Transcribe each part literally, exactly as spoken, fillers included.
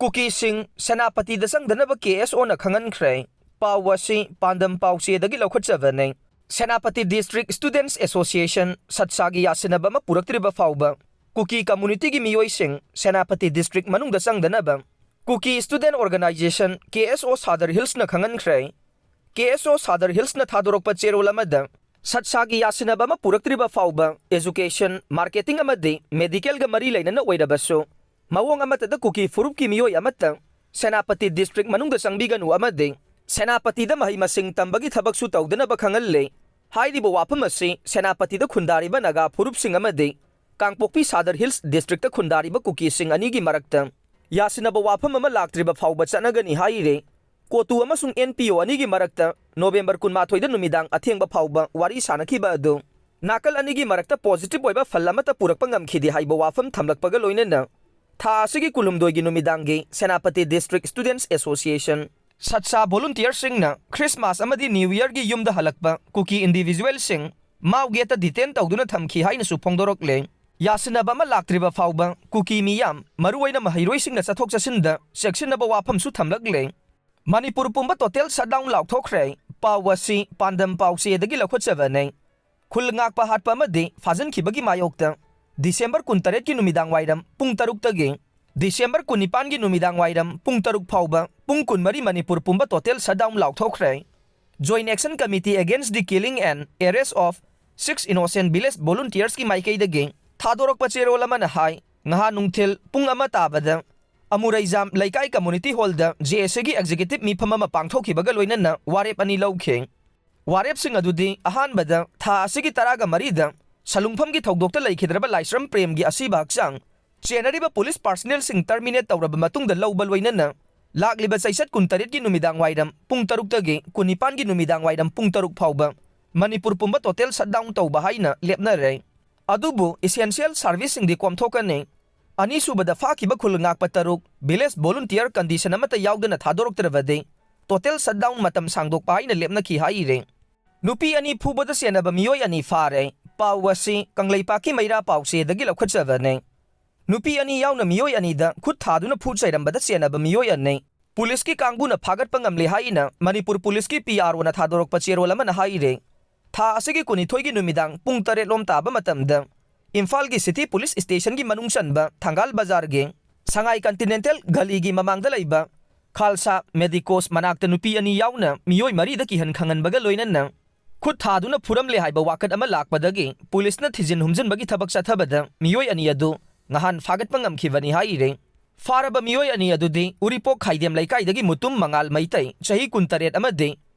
ꯀꯨꯀꯤꯁꯤꯡ ꯁꯦꯅꯥꯄꯇꯤꯗ ꯆꯪꯗꯅꯕ ꯀꯦ ꯑꯦꯁ ꯑꯣꯅ ꯈꯪꯍꯟꯈ꯭ꯔꯦ꯫ ꯄꯥꯎ ꯑꯁꯤ ꯄꯥꯟꯗꯝ ꯄꯥꯎꯆꯦꯗꯒꯤ ꯂꯧꯈꯠꯆꯕꯅꯤ꯫ ꯁꯦꯅꯥꯄꯇꯤ District Students Association, ꯁꯠꯁꯥꯒꯤ ꯌꯥꯁꯤꯟꯅꯕ ꯑꯃ ꯄꯨꯔꯛꯇ꯭ꯔꯤꯕ ꯐꯥꯎꯕ ꯀꯨꯀꯤ communityꯒꯤ ꯃꯤꯑꯣꯏꯁꯤꯡ ꯁꯦꯅꯥꯄꯇꯤ district ꯃꯅꯨꯡꯗ ꯆꯪꯗꯅꯕ ꯀꯨꯀꯤ Student Organisation, ꯀꯦ ꯑꯦꯁ ꯑꯣ, ꯁꯥꯗꯔ ꯍꯤꯜꯁꯅ ꯈꯪꯍꯟꯈ꯭ꯔꯦ꯫ ꯀꯦ ꯑꯦꯁ ꯑꯣ, ꯁꯥꯗꯔ ꯍꯤꯜꯁꯅ ꯊꯥꯗꯣꯔꯛꯄ ꯆꯦꯔꯣꯜ ꯑꯃꯗ, ꯁꯠꯁꯥꯒꯤ ꯌꯥꯁꯤꯟꯅꯕ ꯑꯃ ꯄꯨꯔꯛꯇ꯭ꯔꯤꯕ ꯐꯥꯎꯕ education, marketing ꯑꯃꯗꯤ medicalꯒ ꯃꯔꯤ ꯂꯩꯅꯅ ꯑꯣꯏꯔꯕꯁꯨ, ꯃꯑꯣꯡ ꯑꯃꯠꯇꯗ ꯀꯨꯀꯤ ꯐꯨꯔꯨꯞꯀꯤ ꯃꯤꯑꯣꯏ ꯑꯃꯠꯇ ꯁꯦꯅꯥꯄꯇꯤ district ꯃꯅꯨꯡꯗ ꯆꯪꯕꯤꯒꯅꯨ ꯑꯃꯗꯤ ꯁꯦꯅꯥꯄꯇꯤꯗ ꯃꯍꯩ ꯃꯁꯤꯡ ꯇꯝꯕꯒꯤ ꯊꯕꯛꯁꯨ ꯇꯧꯗꯅꯕ ꯈꯪꯍꯜꯂꯦ꯫ ꯍꯥꯏꯔꯤꯕ ꯋꯥꯐꯝ ꯑꯁꯤ ꯁꯦꯅꯥꯄꯇꯤꯗ ꯈꯨꯟꯗꯥꯔꯤꯕ ꯅꯥꯒꯥ ꯐꯨꯔꯨꯞꯁꯤꯡ ꯑꯃꯗꯤ ꯀꯥꯡꯄꯣꯛꯄꯤ ꯁꯥꯗꯔ ꯍꯤꯜꯁ districtꯇ ꯈꯨꯟꯗꯥꯔꯤꯕ ꯀꯨꯀꯤꯁꯤꯡ ꯑꯅꯤꯒꯤ ꯃꯔꯛꯇ ꯌꯥꯁꯤꯟꯅꯕ ꯋꯥꯐꯝ ꯑꯃ ꯂꯥꯛꯇ꯭ꯔꯤꯕ ꯐꯥꯎꯕ ꯆꯠꯅꯒꯅꯤ ꯍꯥꯏꯔꯤ꯫ ꯀꯣꯇꯨ ꯑꯃꯁꯨꯡ ꯑꯦꯟ ꯄꯤ ꯑꯣ ꯑꯅꯤꯒꯤ ꯃꯔꯛꯇ ꯅꯣꯕꯦꯝꯕꯔ ꯀꯨꯟꯃꯥꯊꯣꯏꯗ ꯅꯨꯃꯤꯗꯥꯡ ꯑꯊꯦꯡꯕ ꯐꯥꯎꯕ ꯋꯥꯔꯤ ꯁꯥꯅꯈꯤꯕ ꯑꯗꯨ ꯅꯥꯀꯜ ꯑꯅꯤꯒꯤ ꯃꯔꯛꯇ positive ꯑꯣꯏꯕ ꯐꯜ ꯑꯃꯠꯇ ꯄꯨꯔꯛꯄ ꯉꯝꯈꯤꯗꯦ ꯍꯥꯏꯕ ꯋꯥꯐꯝ ꯊꯝꯂꯛꯄꯒ ꯂꯣꯏꯅꯅ ꯊꯥ ꯑꯁꯤꯒꯤ ꯀꯨꯟꯍꯨꯝꯗꯣꯏꯒꯤ ꯅꯨꯃꯤꯗꯥꯡꯒꯤ Senapati District Students Association, ꯁꯠꯁꯥ volunteerꯁꯤꯡꯅ Christmas ꯑꯃꯗꯤ New Yearꯒꯤ ꯌꯨꯝꯗ ꯍꯜꯂꯛꯄ ꯀꯨꯀꯤ individualꯁꯤꯡ ꯃꯥꯎꯒꯦꯠꯇ detain ꯇꯧꯗꯨꯅ ꯊꯝꯈꯤ ꯍꯥꯏꯅꯁꯨ ꯐꯣꯡꯗꯣꯔꯛꯂꯦ꯫ ꯌꯥꯁꯤꯟꯅꯕ ꯑꯃ ꯂꯥꯛꯇ꯭ꯔꯤꯕ ꯐꯥꯎꯕ ꯀꯨꯀꯤ ꯃꯤꯌꯥꯝ, ꯃꯔꯨꯑꯣꯏꯅ ꯃꯍꯩꯔꯣꯏꯁꯤꯡꯅ ꯆꯠꯊꯣꯛ ꯆꯠꯁꯤꯟꯗ ꯆꯦꯛꯁꯤꯟꯅꯕ ꯋꯥꯐꯝꯁꯨ ꯊꯝꯂꯛꯂꯦ꯫ ꯃꯅꯤꯄꯨꯔ ꯄꯨꯝꯕ total shutdown ꯂꯥꯎꯊꯣꯛꯈ꯭ꯔꯦ꯫ ꯄꯥꯎ ꯑꯁꯤ ꯄꯥꯟꯗꯝ ꯄꯥꯎꯆꯦꯗꯒꯤ ꯂꯧꯈꯠꯆꯕꯅꯤ꯫ ꯈꯨꯜ ꯉꯥꯛꯄ ꯍꯥꯠꯄ ꯑꯃꯗꯤ ꯐꯥꯖꯤꯟꯈꯤꯕꯒꯤ ꯃꯥꯌꯣꯛꯇ ꯗꯤꯁꯦꯝꯕꯔ ꯀꯨꯟꯇꯔꯦꯠꯀꯤ ꯅꯨꯃꯤꯗꯥꯡ ꯋꯥꯏꯔꯝ ꯄꯨꯡ ꯇꯔꯨꯛꯇꯒꯤ ꯗꯤꯁꯦꯝꯕꯔ ꯀꯨꯟꯅꯤꯄꯥꯟꯒꯤ ꯅꯨꯃꯤꯗꯥꯡ ꯋꯥꯏꯔꯝ ꯄꯨꯡ ꯇꯔꯨꯛ ꯐꯥꯎꯕ ꯄꯨꯡ ꯀꯨꯟꯃꯔꯤ ꯃꯅꯤꯄꯨꯔ ꯄꯨꯝꯕ total shutdown ꯂꯥꯎꯊꯣꯛꯈ꯭ꯔꯦ꯫ Joint Action Committee Against the Killing and Arrest of Six Innocent Village Volunteersꯀꯤ ꯃꯥꯏꯀꯩꯗꯒꯤ ꯊꯥꯗꯣꯔꯛꯄ ꯆꯦꯔꯣꯜ ꯑꯃꯅ ꯍꯥꯏ, ꯉꯍꯥ ꯅꯨꯡꯊꯤꯜ ꯄꯨꯡ ꯑꯃ ꯇꯥꯕꯗ ꯑꯃꯨꯔꯩꯖꯥꯝ ꯂꯩꯀꯥꯏ community hallꯗ J A Cꯒꯤ executive ꯃꯤꯐꯝ ꯑꯃ ꯄꯥꯡꯊꯣꯛꯈꯤꯕꯒ ꯂꯣꯏꯅꯅ ꯋꯥꯔꯦꯞ ꯑꯅꯤ ꯂꯧꯈꯤ꯫ ꯋꯥꯔꯦꯞꯁꯤꯡ ꯑꯗꯨꯗꯤ ꯑꯍꯥꯟꯕꯗ ꯊꯥ ꯑꯁꯤꯒꯤ ꯇꯔꯥꯒ ꯃꯔꯤꯗ ꯁꯂꯨꯡꯐꯝꯒꯤ ꯊꯧꯗꯣꯛꯇ ꯂꯩꯈꯤꯗ꯭ꯔꯕ ꯂꯥꯏꯁ꯭ꯔꯝ ꯄ꯭ꯔꯦꯝꯒꯤ ꯑꯁꯤꯕ ꯍꯛꯆꯥꯡ ꯆꯦꯟꯅꯔꯤꯕ police personnelꯁꯤꯡ terminate ꯇꯧꯔꯕ ꯃꯇꯨꯡꯗ ꯂꯧꯕ ꯂꯣꯏꯅꯅ ꯂꯥꯛꯂꯤꯕ ꯆꯩꯆꯠ ꯀꯨꯟꯇꯔꯦꯠꯀꯤ ꯅꯨꯃꯤꯗꯥꯡ ꯋꯥꯏꯔꯝ ꯄꯨꯡ ꯇꯔꯨꯛꯇꯒꯤ ꯀꯨꯟꯅꯤꯄꯥꯟꯒꯤ ꯅꯨꯃꯤꯗꯥꯡ ꯋꯥꯏꯔꯝ ꯄꯨꯡ ꯇꯔꯨꯛ ꯐꯥꯎꯕ ꯃꯅꯤꯄꯨꯔ ꯄꯨꯝꯕ total shutdown ꯇꯧꯕ ꯍꯥꯏꯅ ꯂꯦꯞꯅꯔꯦ꯫ ꯑꯗꯨꯕꯨ essential serviceꯁꯤꯡꯗꯤ ꯀꯣꯝꯊꯣꯛꯀꯅꯤ꯫ ꯑꯅꯤꯁꯨꯕꯗ ꯐꯥꯈꯤꯕ ꯈꯨꯜ ꯉꯥꯛꯄ ꯇꯔꯨꯛ village volunteer condition ꯑꯃꯠꯇ ꯌꯥꯎꯗꯅ ꯊꯥꯗꯣꯔꯛꯇ꯭ꯔꯕꯗꯤ total shutdown ꯃꯇꯝ ꯁꯥꯡꯗꯣꯛꯄ ꯍꯥꯏꯅ ꯂꯦꯞꯅꯈꯤ ꯍꯥꯏꯔꯤ꯫ ꯅꯨꯄꯤ ꯑꯅꯤ ꯐꯨꯕꯗ ꯆꯦꯟꯅꯕ ꯃꯤꯑꯣꯏ ꯑꯅꯤ ꯐꯥꯔꯦ꯫ ꯄꯥꯎ ꯑꯁꯤ ꯀꯪꯂꯩꯄꯥꯛꯀꯤ ꯃꯩꯔꯥ ꯄꯥꯎꯆꯦꯗꯒꯤ ꯂꯧꯈꯠꯆꯕꯅꯤ꯫ ꯅꯨꯄꯤ ꯑꯅꯤ ꯌꯥꯎꯅ ꯃꯤꯑꯣꯏ ꯑꯅꯤꯗ ꯈꯨꯠ ꯊꯥꯗꯨꯅ ꯐꯨ ꯆꯩꯔꯝꯕꯗ ꯆꯦꯟꯅꯕ ꯃꯤꯑꯣꯏ ꯑꯅꯤ ꯄꯨꯂꯤꯁꯀꯤ ꯀꯥꯡꯕꯨꯅ ꯐꯥꯒꯠꯄ ꯉꯝꯂꯦ ꯍꯥꯏꯅ ꯃꯅꯤꯄꯨꯔ ꯄꯨꯂꯤꯁꯀꯤ ꯄꯤ ꯑꯥꯔ ꯑꯣꯅ ꯊꯥꯗꯣꯔꯛꯄ ꯆꯦꯔꯣꯜ ꯑꯃꯅ ꯍꯥꯏꯔꯦ꯫ ꯊꯥ ꯑꯁꯤꯒꯤ ꯀꯨꯟꯅꯤꯊꯣꯏꯒꯤ ꯅꯨꯃꯤꯗꯥꯡ ꯄꯨꯡ ꯇꯔꯦꯠ ꯂꯣꯝ ꯇꯥꯕ ꯃꯇꯝꯗ ꯏꯝꯐꯥꯜꯒꯤ ꯁꯤꯇꯤ ꯄꯨꯂꯤꯁ ꯁ꯭ꯇꯦꯁꯟꯒꯤ ꯃꯅꯨꯡ ꯆꯟꯕ ꯊꯪꯒꯥꯜ ꯕꯖꯥꯔꯒꯤ ꯁꯉꯥꯏ ꯀꯟꯇꯤꯅꯦꯟꯇꯦꯜ ꯒꯂꯤꯒꯤ ꯃꯃꯥꯡꯗ ꯂꯩꯕ ꯈꯥꯜꯁꯥ ꯃꯦꯗꯤꯀꯣꯁ ꯃꯅꯥꯛꯇ ꯅꯨꯄꯤ ꯑꯅꯤ ꯌꯥꯎꯅ ꯃꯤꯑꯣꯏ ꯃꯔꯤꯗ ꯀꯤꯍꯟ ꯈꯪꯍꯟꯕꯒ ꯂꯣꯏꯅꯅ ꯈꯨꯠ ꯊꯥꯗꯨꯅ ꯐꯨꯔꯝꯂꯦ ꯍꯥꯏꯕ ꯋꯥꯀꯠ ꯑꯃ ꯂꯥꯛꯄꯗꯒꯤ ꯄꯨꯂꯤꯁꯅ ꯊꯤꯖꯤꯟ ꯍꯨꯝꯖꯤꯟꯕꯒꯤ ꯊꯕꯛ ꯆꯠꯊꯕꯗ ꯃꯤꯑꯣꯏ ꯑꯅꯤ ꯑꯗꯨ ꯉꯍꯥꯟ ꯐꯥꯒꯠꯄ ꯉꯝꯈꯤꯕꯅꯤ ꯍꯥꯏꯔꯦ꯫ ꯐꯥꯔꯕ ꯃꯤꯑꯣꯏ ꯑꯅꯤ ꯑꯗꯨꯗꯤ ꯎꯔꯤꯄꯣꯛ ꯈꯥꯏꯗꯦꯝ ꯂꯩꯀꯥꯏꯗꯒꯤ ꯃꯨꯇꯨꯝ ꯃꯉꯥꯜ ꯃꯩꯇꯩ, ꯆꯍꯤ ꯀꯨꯟꯇꯔꯦꯠ, ꯑꯃꯗꯤ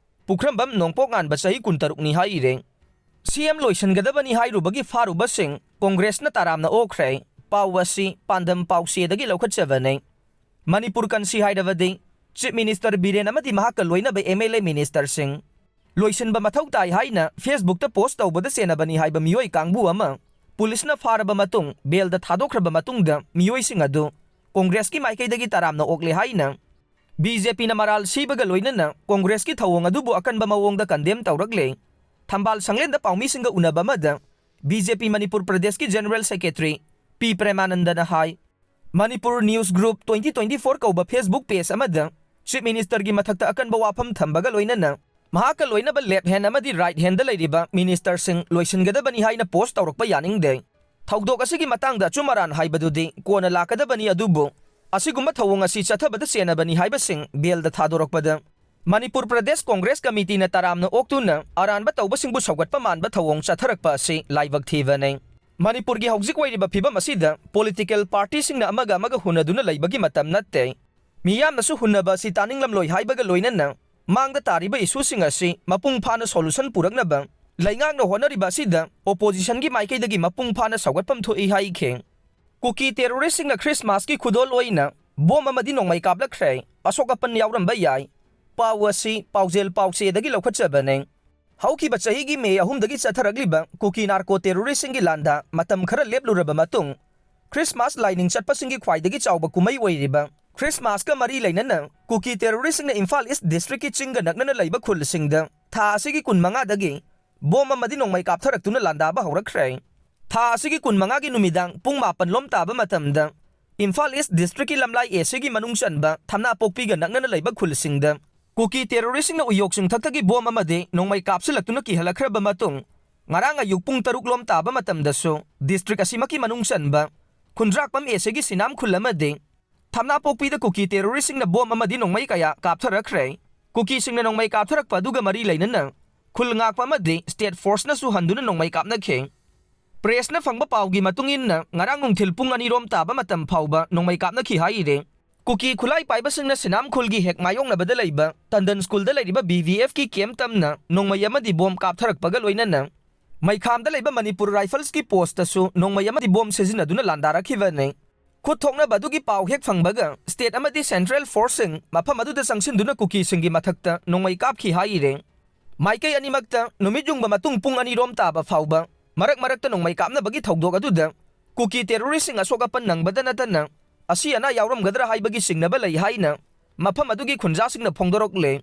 ꯄꯨꯈ꯭ꯔꯝꯕꯝ ꯅꯣꯡꯄꯣꯛ ꯉꯥꯟꯕ, ꯆꯍꯤ ꯀꯨꯟꯇꯔꯨꯛꯅꯤ ꯍꯥꯏꯔꯦ꯫ ꯁꯤ ꯑꯦꯝ ꯂꯣꯏꯁꯤꯟꯒꯗꯕꯅꯤ ꯍꯥꯏꯔꯨꯕꯒꯤ ꯐꯥꯔꯨꯕꯁꯤꯡ ꯀꯣꯡꯒ꯭ꯔꯦꯁꯅ ꯇꯔꯥꯝꯅ ꯑꯣꯛꯈ꯭ꯔꯦ꯫ ꯄꯥꯎ ꯑꯁꯤ ꯄꯥꯟꯗꯝ ꯄꯥꯎꯆꯦꯗꯒꯤ ꯂꯧꯈꯠꯆꯕꯅꯤ꯫ ꯃꯅꯤꯄꯨꯔ ꯀꯟꯁꯤ ꯍꯥꯏꯔꯕꯗꯤ ꯆꯤꯐ ꯃꯤꯅꯤꯁꯇꯔ ꯕꯤꯔꯦꯟ ꯑꯃꯗꯤ ꯃꯍꯥꯛꯀ ꯂꯣꯏꯅꯕ ꯑꯦꯝ ꯑꯦꯜ ꯑꯦ ꯃꯤꯅꯤꯁꯇꯔꯁꯤꯡ ꯂꯣꯏꯁꯤꯟꯕ ꯃꯊꯧ ꯇꯥꯏ ꯍꯥꯏꯅ ꯐꯦꯁꯕꯨꯛꯇ ꯄꯣꯁ ꯇꯧꯕꯗ ꯆꯦꯟꯅꯕꯅꯤ ꯍꯥꯏꯕ ꯃꯤꯑꯣꯏ ꯀꯥꯡꯕꯨ ꯑꯃ ꯄꯨꯂꯤꯁꯅ ꯐꯥꯔꯕ ꯃꯇꯨꯡ ꯕꯦꯜꯗ ꯊꯥꯗꯣꯛꯈ꯭ꯔꯕ ꯃꯇꯨꯡꯗ ꯃꯤꯑꯣꯏꯁꯤꯡ ꯑꯗꯨ ꯀꯣꯡꯒ꯭ꯔꯦꯁꯀꯤ ꯃꯥꯏꯀꯩꯗꯒꯤ ꯇꯔꯥꯝꯅ ꯑꯣꯛꯂꯦ ꯍꯥꯏꯅ ꯕꯤ ꯖꯦ ꯄꯤꯅ ꯃꯔꯥꯜ ꯁꯤꯕꯒ ꯂꯣꯏꯅꯅ ꯀꯣꯡꯒ꯭ꯔꯦꯁꯀꯤ ꯊꯧꯑꯣꯡ ꯑꯗꯨꯕꯨ ꯑꯀꯟꯕ ꯃꯑꯣꯡꯗ ꯀꯟꯗꯦꯝ ꯇꯧꯔꯛꯂꯦ꯫ ꯊꯝꯕꯥꯜ ꯁꯪꯂꯦꯟꯗ ꯄꯥꯎꯃꯤꯁꯤꯡꯒ ꯎꯅꯕ ꯑꯃꯗ ꯕꯤ ꯖꯦ ꯄꯤ ꯃꯅꯤꯄꯨꯔ ꯄ꯭ꯔꯗꯦꯁꯀꯤ ꯖꯦꯅꯔꯦꯜ ꯁꯦꯀ꯭ꯔꯦꯇꯔꯤ ꯄꯤ ꯄ꯭ꯔꯦꯃꯥꯅꯟꯗꯅ ꯍꯥꯏ, Manipur news group twenty twenty four ꯀꯧꯕ ꯐꯦꯁꯕꯨꯛ ꯄꯦꯖ ꯑꯃꯗ ꯆꯤꯐ ꯃꯤꯅꯤꯁꯇꯔꯒꯤ ꯃꯊꯛꯇ ꯑꯀꯟꯕ ꯋꯥꯐꯝ ꯊꯝꯕꯒ ꯂꯣꯏꯅꯅ ꯃꯍꯥꯛꯀ ꯂꯣꯏꯅꯕ ꯂꯦꯐ ꯍꯦꯟ ꯑꯃꯗꯤ ꯔꯥꯏꯠ ꯍꯦꯟꯗ ꯂꯩꯔꯤꯕ ꯃꯤꯅꯤꯁꯇꯔꯁꯤꯡ ꯂꯣꯏꯁꯤꯟꯒꯗꯕꯅꯤ ꯍꯥꯏꯅ ꯄꯣꯁ ꯇꯧꯔꯛꯄ ꯌꯥꯅꯤꯡꯗꯦ꯫ ꯊꯧꯗꯣꯛ ꯑꯁꯤꯒꯤ ꯃꯇꯥꯡꯗ ꯑꯆꯨꯝ ꯑꯔꯥꯟ ꯍꯥꯏꯕꯗꯨꯗꯤ ꯀꯣꯟꯅ ꯂꯥꯛꯀꯗꯕꯅꯤ, ꯑꯗꯨꯕꯨ ꯑꯁꯤꯒꯨꯝꯕ ꯊꯧꯑꯣꯡ ꯑꯁꯤ ꯆꯠꯊꯕꯗ ꯆꯦꯟꯅꯕꯅꯤ ꯍꯥꯏꯕꯁꯤꯡ ꯕꯦꯜꯗ ꯊꯥꯗꯣꯔꯛꯄꯗ ꯃꯅꯤꯄꯨꯔ ꯄ꯭ꯔꯗꯦꯁ ꯀꯣꯡꯒ꯭ꯔꯦꯁ ꯀꯃꯤꯇꯤꯅ ꯇꯔꯥꯝꯅ ꯑꯣꯛꯇꯨꯅ ꯑꯔꯥꯟꯕ ꯇꯧꯕꯁꯤꯡꯕꯨ ꯁꯧꯒꯠꯄ ꯃꯥꯟꯕ ꯊꯧꯑꯣꯡ ꯆꯠꯊꯔꯛꯄ ꯑꯁꯤ ꯂꯥꯏꯕꯛ ꯊꯤꯕꯅꯤ꯫ ꯃꯅꯤꯄꯨꯔꯒꯤ ꯍꯧꯖꯤꯛ ꯑꯣꯏꯔꯤꯕ ꯐꯤꯕꯝ ꯑꯁꯤꯗ ꯄꯣꯂꯤꯇꯤꯀꯦꯜ ꯄꯥꯔꯇꯤꯁꯤꯡꯅ ꯑꯃꯒ ꯑꯃꯒ ꯍꯨꯟꯅꯗꯨꯅ ꯂꯩꯕꯒꯤ ꯃꯇꯝ ꯅꯠꯇꯦ꯫ ꯃꯤꯌꯥꯝꯅꯁꯨ ꯍꯨꯟꯅꯕ ꯑꯁꯤ ꯇꯥꯅꯤꯡꯂꯝꯂꯣꯏ ꯍꯥꯏꯕꯒ ꯂꯣꯏꯅꯅ ꯃꯥꯡꯗ ꯇꯥꯔꯤꯕ ꯏꯁꯨꯁꯤꯡ ꯑꯁꯤ ꯃꯄꯨꯡ ꯐꯥꯅ ꯁꯣꯂꯨꯁꯟ ꯄꯨꯔꯛꯅꯕ ꯂꯩꯉꯥꯛꯅ ꯍꯣꯠꯅꯔꯤꯕ ꯑꯁꯤꯗ ꯑꯣꯄꯣꯖꯤꯁꯟꯒꯤ ꯃꯥꯏꯀꯩꯗꯒꯤ ꯃꯄꯨꯡ ꯐꯥꯅ ꯁꯧꯒꯠꯐꯝ ꯊꯣꯛꯏ ꯍꯥꯏꯈꯤ꯫ ꯀꯨꯀꯤ ꯇꯦꯔꯣꯔꯤꯁꯁꯤꯡꯅ ꯈ꯭ꯔꯤꯁꯃꯥꯁꯀꯤ ꯈꯨꯗꯣꯜ ꯑꯣꯏꯅ ꯕꯣꯝ ꯑꯃꯗꯤ ꯅꯣꯡꯃꯩ ꯀꯥꯞꯂꯛꯈ꯭ꯔꯦ꯫ ꯑꯁꯣꯛ ꯑꯄꯟ ꯌꯥꯎꯔꯝꯕ ꯌꯥꯏ꯫ ꯄꯥꯎ ꯑꯁꯤ ꯄꯥꯎꯖꯦꯜ ꯄꯥꯎꯆꯦꯗꯒꯤ ꯂꯧꯈꯠꯆꯕꯅꯤ꯫ ꯍꯧꯈꯤꯕ ꯆꯍꯤꯒꯤ ꯃꯦ ꯑꯍꯨꯝꯗꯒꯤ ꯆꯠꯊꯔꯛꯂꯤꯕ ꯀꯨꯀꯤ ꯅꯥꯔꯀꯣ ꯇꯦꯔꯣꯔꯤꯁꯁꯤꯡꯒꯤ ꯂꯥꯟꯗ ꯃꯇꯝ ꯈꯔ ꯂꯦꯞꯂꯨꯔꯕ ꯃꯇꯨꯡ, ꯈ꯭ꯔꯤꯁꯃꯥꯁ ꯂꯥꯏꯅꯤꯡ ꯆꯠꯄꯁꯤꯡꯒꯤ ꯈ꯭ꯋꯥꯏꯗꯒꯤ ꯆꯥꯎꯕ ꯀꯨꯝꯍꯩ ꯑꯣꯏꯔꯤꯕ ꯈ꯭ꯔꯤꯁꯃꯥꯁꯀ ꯃꯔꯤ ꯂꯩꯅꯅ ꯀꯨꯀꯤ ꯇꯦꯔꯣꯔꯤꯁꯁꯤꯡꯅ ꯏꯝꯐꯥꯜ ꯏꯁ ꯗꯤꯁꯇ꯭ꯔꯤꯛꯀꯤ ꯆꯤꯡꯒ ꯅꯛꯅꯅ ꯂꯩꯕ ꯈꯨꯜꯁꯤꯡꯗ ꯊꯥ ꯑꯁꯤꯒꯤ ꯀꯨꯟꯃꯉꯥꯗꯒꯤ ꯕꯣꯝ ꯑꯃꯗꯤ ꯅꯣꯡꯃꯩ ꯀꯥꯞꯊꯔꯛꯇꯨꯅ ꯂꯥꯟꯗꯥꯕ ꯍꯧꯔꯛꯈ꯭ꯔꯦ꯫ ꯊꯥ ꯑꯁꯤꯒꯤ ꯀꯨꯟꯃꯉꯥꯒꯤ ꯅꯨꯃꯤꯗꯥꯡ ꯄꯨꯡ ꯃꯥꯄꯟ ꯂꯣꯝ ꯇꯥꯕ ꯃꯇꯝꯗ ꯏꯝꯐꯥꯜ ꯏꯁ ꯗꯤꯁꯇ꯭ꯔꯤꯛꯀꯤ ꯂꯝꯂꯥꯏ ꯑꯦꯁꯤꯒꯤ ꯃꯅꯨꯡ ꯆꯟꯕ ꯊꯝꯅꯥꯄꯣꯛꯄꯤꯒ ꯅꯛꯅꯅ ꯂꯩꯕ ꯈꯨꯜꯁꯤꯡꯗ ꯀꯨꯀꯤ ꯇꯦꯔꯣꯔꯤꯁꯁꯤꯡꯅ ꯎꯌꯣꯛꯁꯤꯡꯊꯛꯇꯒꯤ ꯕꯣꯝ ꯑꯃꯗꯤ ꯅꯣꯡꯃꯩ ꯀꯥꯞꯁꯤꯜꯂꯛꯇꯨꯅ ꯀꯤꯍꯜꯂꯛꯈ꯭ꯔꯕ ꯃꯇꯨꯡ, ꯉꯔꯥꯡ ꯑꯌꯨꯛ ꯄꯨꯡ ꯇꯔꯨꯛ ꯂꯣꯝ ꯇꯥꯕ ꯃꯇꯝꯗꯁꯨ ꯗꯤꯁꯇ꯭ꯔꯤꯛ ꯑꯁꯤꯃꯛꯀꯤ ꯃꯅꯨꯡ ꯆꯟꯕ ꯈꯨꯟꯗ꯭ꯔꯥꯛꯄꯝ ꯑꯦꯁꯤꯒꯤ ꯁꯤꯅꯥꯝ ꯈꯨꯜ ꯑꯃꯗꯤ ꯊꯝꯅꯥꯄꯣꯛꯄꯤꯗ ꯀꯨꯀꯤ ꯇꯦꯔꯣꯔꯤꯁꯁꯤꯡꯅ ꯕꯣꯝ ꯑꯃꯗꯤ ꯅꯣꯡꯃꯩ ꯀꯌꯥ ꯀꯥꯞꯊꯔꯛꯈ꯭ꯔꯦ꯫ ꯀꯨꯀꯤꯁꯤꯡꯅ ꯅꯣꯡꯃꯩ ꯀꯥꯞꯊꯔꯛꯄ ꯑꯗꯨꯒ ꯃꯔꯤ ꯂꯩꯅꯅ ꯈꯨꯜ ꯉꯥꯛꯄ ꯑꯃꯗꯤ ꯁ꯭ꯇꯦꯠ ꯐꯣꯔꯁꯅꯁꯨ ꯍꯟꯗꯨꯅ ꯅꯣꯡꯃꯩ ꯀꯥꯞꯅꯈꯤ꯫ ꯄ꯭ꯔꯦꯁꯅ ꯐꯪꯕ ꯄꯥꯎꯒꯤ ꯃꯇꯨꯡ ꯏꯟꯅ, ꯉꯔꯥꯡ ꯅꯨꯡꯊꯤꯜ ꯄꯨꯡ ꯑꯅꯤ ꯔꯣꯝ ꯇꯥꯕ ꯃꯇꯝ ꯐꯥꯎꯕ ꯅꯣꯡꯃꯩ ꯀꯥꯞꯅꯈꯤ ꯍꯥꯏꯔꯤ꯫ ꯀꯨꯀꯤ ꯈꯨꯠꯂꯥꯏ ꯄꯥꯏꯕꯁꯤꯡꯅ ꯁꯤꯅꯥꯝ ꯈꯨꯜꯒꯤ ꯍꯦꯛ ꯃꯥꯌꯣꯛꯅꯕꯗ ꯂꯩꯕ ꯇꯟꯗꯟ ꯁ꯭ꯀꯨꯜꯗ ꯂꯩꯔꯤꯕ ꯕꯤ ꯚꯤ ꯑꯦꯐꯀꯤ ꯀꯦꯝ ꯇꯝꯅ ꯅꯣꯡꯃꯩ ꯑꯃꯗꯤ ꯕꯣꯝ ꯀꯥꯞꯊꯔꯛꯄꯒ ꯂꯣꯏꯅꯅ ꯃꯩꯈꯥꯝꯗ ꯂꯩꯕ ꯃꯅꯤꯄꯨꯔ ꯔꯥꯏꯐꯜꯁꯀꯤ ꯄꯣꯁꯇꯁꯨ ꯅꯣꯡꯃꯩ ꯑꯃꯗꯤ ꯕꯣꯝ ꯁꯤꯖꯤꯟꯅꯗꯨꯅ ꯂꯥꯟꯗꯥꯔꯛꯈꯤꯕꯅꯤ꯫ ꯈꯨꯠ ꯊꯣꯛꯅꯕ ꯑꯗꯨꯒꯤ ꯄꯥꯎ ꯍꯦꯛ ꯐꯪꯕꯒ ꯁ꯭ꯇꯦꯠ ꯑꯃꯗꯤ ꯁꯦꯟꯇ꯭ꯔꯦꯜ ꯐꯣꯔꯁꯁꯤꯡ ꯃꯐꯝ ꯑꯗꯨꯗ ꯆꯪꯁꯤꯟꯗꯨꯅ ꯀꯨꯀꯤꯁꯤꯡꯒꯤ ꯃꯊꯛꯇ ꯅꯣꯡꯃꯩ ꯀꯥꯞꯈꯤ ꯍꯥꯏꯔꯤ꯫ ꯃꯥꯏꯀꯩ ꯑꯅꯤꯃꯛꯇ ꯅꯨꯃꯤꯠ ꯌꯨꯡꯕ ꯃꯇꯨꯡ ꯄꯨꯡ ꯑꯅꯤ ꯔꯣꯝ ꯇꯥꯕ ꯐꯥꯎꯕ ꯃꯔꯛ ꯃꯔꯛꯇ ꯅꯣꯡꯃꯩ ꯀꯥꯞꯅꯕꯒꯤ ꯊꯧꯗꯣꯛ ꯑꯗꯨꯗ ꯀꯨꯀꯤ ꯇꯦꯔꯣꯔꯤꯁꯁꯤꯡ ꯑꯁꯣꯛ ꯑꯄꯟ ꯅꯪꯕꯗ ꯅꯠꯇꯅ ꯑꯁꯤ ꯑꯅꯥ ꯌꯥꯎꯔꯝꯒꯗ꯭ꯔꯥ ꯍꯥꯏꯕꯒꯤ ꯆꯤꯡꯅꯕ ꯂꯩ ꯍꯥꯏꯅ ꯃꯐꯝ ꯑꯗꯨꯒꯤ ꯈꯨꯟꯖꯥꯁꯤꯡꯅ ꯐꯣꯡꯗꯣꯔꯛꯂꯦ꯫